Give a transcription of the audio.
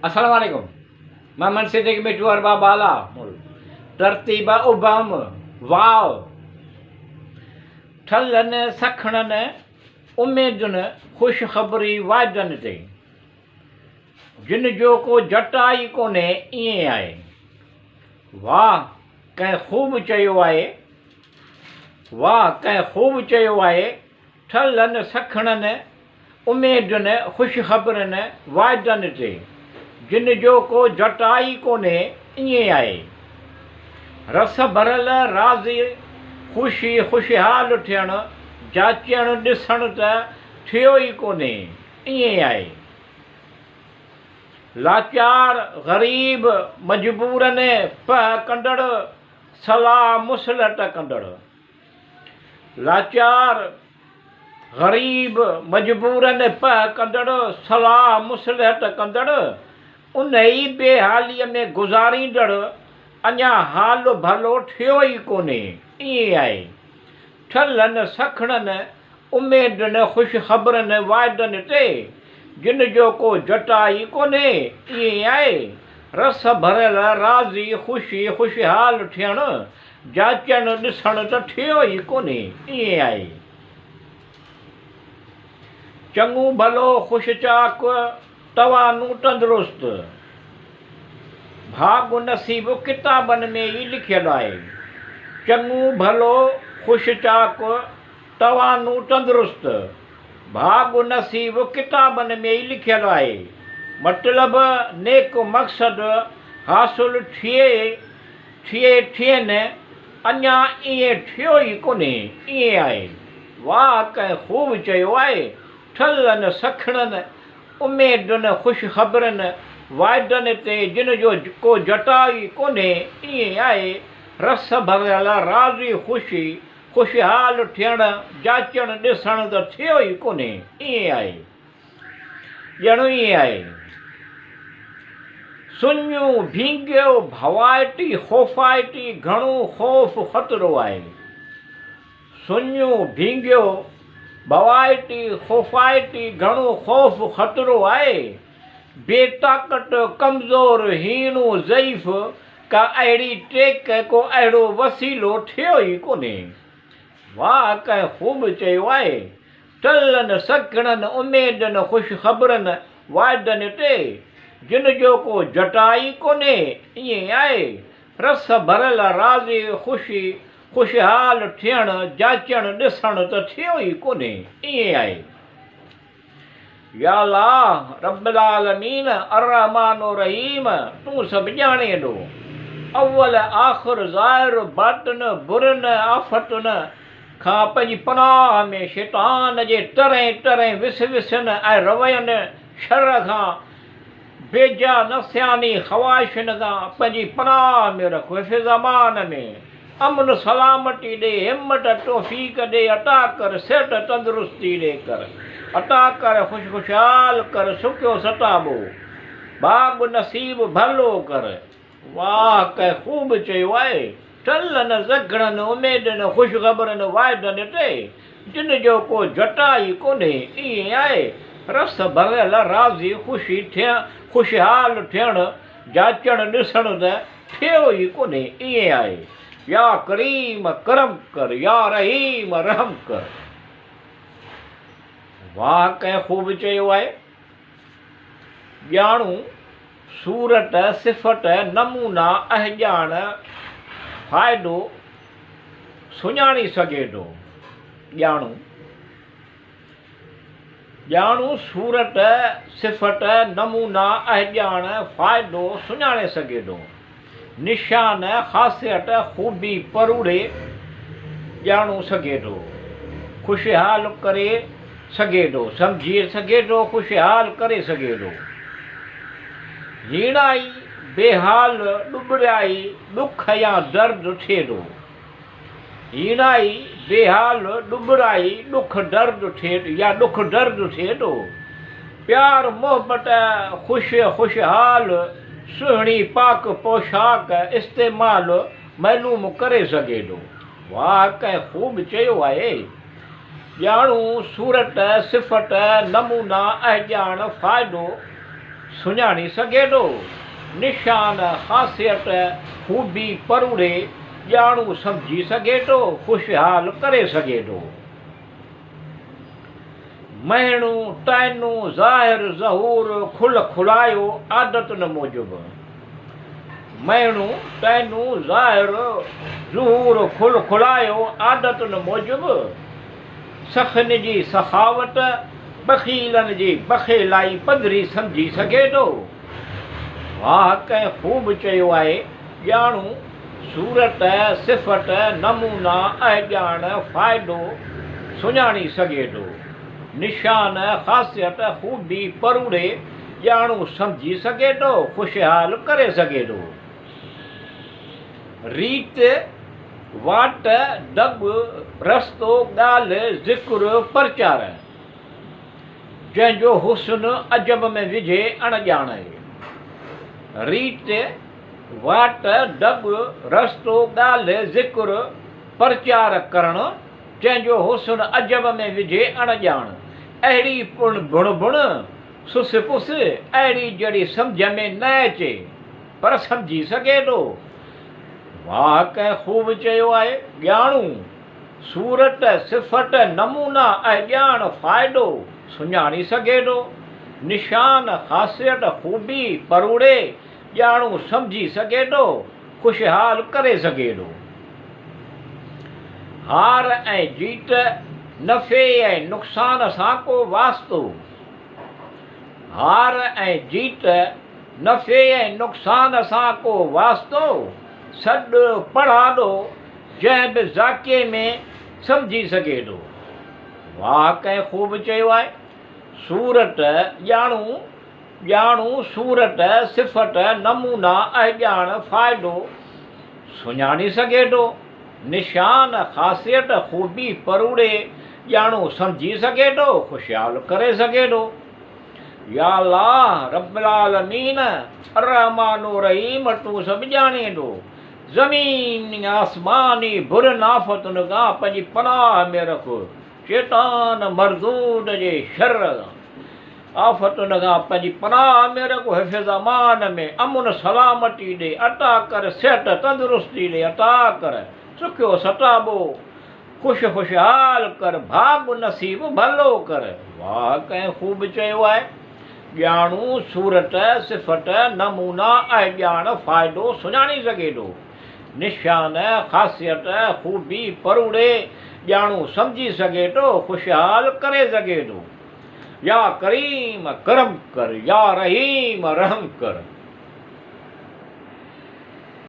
السلام عليڪم مان من صديق مٺو ارباب بالا مل ترتيب ابهم واء ٺلهن سکڻن اميدن خوشخبري واعدن تي جن جو ڪو جٽاء ئي ڪونهي ائين آهي واهه ڪنهن خوب چيو آهي واهه ڪنهن خوب چيو آهي ٺلهن سکڻن اميدن، خوشخبرن، واعدن تي، جن جو ڪو جٽاء ئي ڪونهي، ائين آهي. رس ڀريل راضي، خوشي، خوشحال ٿيڻ، جاچڻ، ڏسڻ ته ٿيو ئي ڪونهي، ائين آهي. لاچار، غريب، مجبورن، پهه ڪندڙ، صلاح مصلحت ڪندڙ. لاچار، غريب، مجبورن پهه ڪندڙ، صلاح مصلحت ڪندڙ، انهي بي حاليء ۾ گذاريندڙ اڃا حال ڀلو ٿيو ئي ڪونهي، ائين آهي. ٺلهن سکڻن اميدن، خوشخبرن، واعدن تي، جن جو ڪو جٽاء ئي ڪونهي، ائين آهي. رس ڀريل، راضي، خوشي، خوشحال ٿيڻ، جاچڻ ڏسڻ ته ٿيو ئي ڪونهي، ائين آهي. چڱو ڀلو، خوش چاڪ، توانو تندرست. ڀاڳ نصيب ڪتابن ۾ ئي لکيل آهي. چڱو ڀلو، خوش چاڪ، توانو تندرست. ڀاڳ نصيب ڪتابن ۾ ئي لکيل آهي. مطلب نيڪ مقصد حاصل ٿئي ٿئي ٿين، اڃا ائين ٿيو ئي ڪونهي، ائين آهي. واهه ڪنهن خوب چيو آهي، ٺلهن سکڻن، اميدن، خوشخبرن، واعدن تي جن جو ڪو جٽاء ئي ڪونهي، ائين آهي. رس ڀريل راضي خوشي، خوشحال ٿيڻ، جاچڻ ڏسڻ ته ٿيو ئي ڪونهي، ائين آهي. ڄڻ ائين آهي. سڃو، ڀينگيو، ڀوائٽي، خوفائٽي، گهڻو خوف خطرو آهي. سڃو، ڀينگيو، ڀوائٽي، خوفائٽي، گهڻو خوف خطرو آهي. بي طاقت، ڪمزور، هيڻو، ضعيف، ڪا اهڙي ٽيڪ، ڪو اهڙو وسيلو ٿيو ئي ڪونهي. واهه ڪنهن خوب چيو آهي. ٽلن، سکڻن، اميدن، خوشخبرن، واعدن تي، جن جو ڪو جٽاء ئي ڪونهي، ائين آهي. رس ڀريل راضي، خوشي، خوشحال ٿيڻ، جاچڻ، ڏسڻ ته ٿيو ئي ڪونهي، ائين آهي. يا الله رب العالمين الرحمٰن الرحيم تون سڀ ڄاڻين ٿو. اول آخر ظاهر باطن برن آفتن کان پنهنجي پناهه ۾ شيطان جي طرحين طرحين وسوسن ۽ روين شر کان بيجا نفسياني خواهشن کان پنهنجي پناهه ۾ رک حفظ امان ۾ امن سلامتي ڏي همت توفيق ڏي عطا ڪر صحت تندرستي ڏي ڪر عطا ڪر خوش خوشحال ڪر سکيو ستابو ڀاڳ نصيب ڀلو ڪر. واهه ڪنهن خوب چيو آهي، ٽلن، زگڙن، اميدن، خوشخبرن، واعدن تي، جن جو ڪو جٽاء ئي ڪونهي، ائين آهي، رس ڀريل، راضي، خوشي ٿيڻ، خوشحال ٿيڻ، جاچڻ ڏسڻ ته ٿيو ئي ڪونهي، ائين آهي، يا ڪريم ڪرم ڪر، يا رحيم رحم ڪر. واهه ڪنهن خوب چيو آهي. ڄاڻو، صورت، صفت، نمونا، اهڄاڻ، فائدو، سڃاڻي سگهي ٿو. ڄاڻو، ڄاڻو، صورت، صفت، نمونا، اهڄاڻ، فائدو، سڃاڻي سگهي ٿو. نشان، خاصيت، خوبي پروڙي ڄاڻو سگهي ٿو. خوشحال ڪري سگهي ٿو، سمجهي سگهي ٿو، خوشحال ڪري سگهي ٿو. هيڻائي، بيحال، ڏٻرائي، ڏک يا درد ٿئي ٿو. هيڻائي، بيحال، ڏٻرائي، ڏک درد ٿئي يا ڏک درد ٿئي ٿو. پيار، محبت، خوش، خوشحال، سهڻي، پاڪ پوشاڪ استعمال معلوم ڪري سگهي ٿو. واهه ڪنهن خوب چيو آهي. ڄاڻو، صورت، صفت، نمونا، اهڄاڻ، فائدو، سڃاڻي سگهي ٿو. نشان، خاصيت، خوبي پروڙي ڄاڻو سمجهي سگهي ٿو، خوشحال ڪري سگهي ٿو. مهڻو، طعنو، ظاهر ظهور، کل کلايو، عادتن موجب. مهڻو، طعنو، ظاهر ظهور، کل کلايو، عادتن موجب. سخن جي سخاوت، بخيلن جي بخيلائي پڌري سمجهي سگهي ٿو. واهه ڪنهن خوب چيو آهي، ڄاڻو، صورت، صفت، نمونا، اهڄاڻ، فائدو، سڃاڻي سگهي ٿو. نشان، خاصيت، خوبي، پروڙي، ڄاڻو سمجهي سگهي ٿو، خوشحال ڪري سگهي ٿو. ريت، واٽ، دڳ، رستو، ڳالهه، ذڪر، پرچار. جنهن جو حسن عجب ۾ وجهي اڻ ڄاڻائي. ريت، واٽ، دڳ، رستو، ڳالهه، ذڪر، پرچار ڪرڻ، جنهن جو حسن عجب ۾ وجهي اڻ ڄاڻ. اهڙي پڻ ڀڻ ڀڻ، سس پس، اهڙي جهڙي سمجهه ۾ نه اچي، پر سمجهي سگهي ٿو. واهه ڪنهن خوب چيو آهي، ڄاڻو، صورت، صفت، نمونا ۽ ڄاڻ، فائدو، سڃاڻي سگهي ٿو. نشان، خاصيت، خوبي، پروڙي، ڄاڻو سمجهي سگهي ٿو، خوشحال ڪري سگهي ٿو. هار ۽ جيت، نفعي ۽ نقصان سان ڪو واسطو. هار ۽ جيت، نفعي ۽ نقصان سان ڪو واسطو، سڏ پڙاڏو جنهن به ذاڪي ۾ سمجهي سگهي ٿو. واهه ڪنهن خوب چيو آهي، صورت ڄاڻو، ڄاڻو صورت، صفت، نمونا، اهڄاڻ، فائدو، سڃاڻي سگهي ٿو. نشان، خاصيت، خوبي، پروڙي، ڄاڻو سمجهي سگهي ٿو، خوشحال ڪري سگهي ٿو. يا الله رب العالمين الرحمٰن الرحيم تون سڀ ڄاڻين ٿو. زمين آسماني برين آفتن کان پنهنجي پناهه ۾ رک، شيطان مردود جي شر کان آفتن کان پنهنجي پناهه ۾ رک، حفظ امان ۾ امن سلامتي ڏي عطا ڪر، صحت تندرستي ڏي عطا ڪر، سکيو ستابو خوش خوشحال ڪر، ڀاڳ نصيب ڀلو ڪر. واهه ڪنهن خوب چيو آهي، ڄاڻو، صورت، صفت، نمونا ۽ ڄاڻ فائدو سڃاڻي سگهي ٿو. نشان، خاصيت، خوبي پروڙي ڄاڻو سمجهي سگهي ٿو، خوشحال ڪري سگهي ٿو. يا ڪريم ڪرم ڪر، يا رحيم رحم ڪر.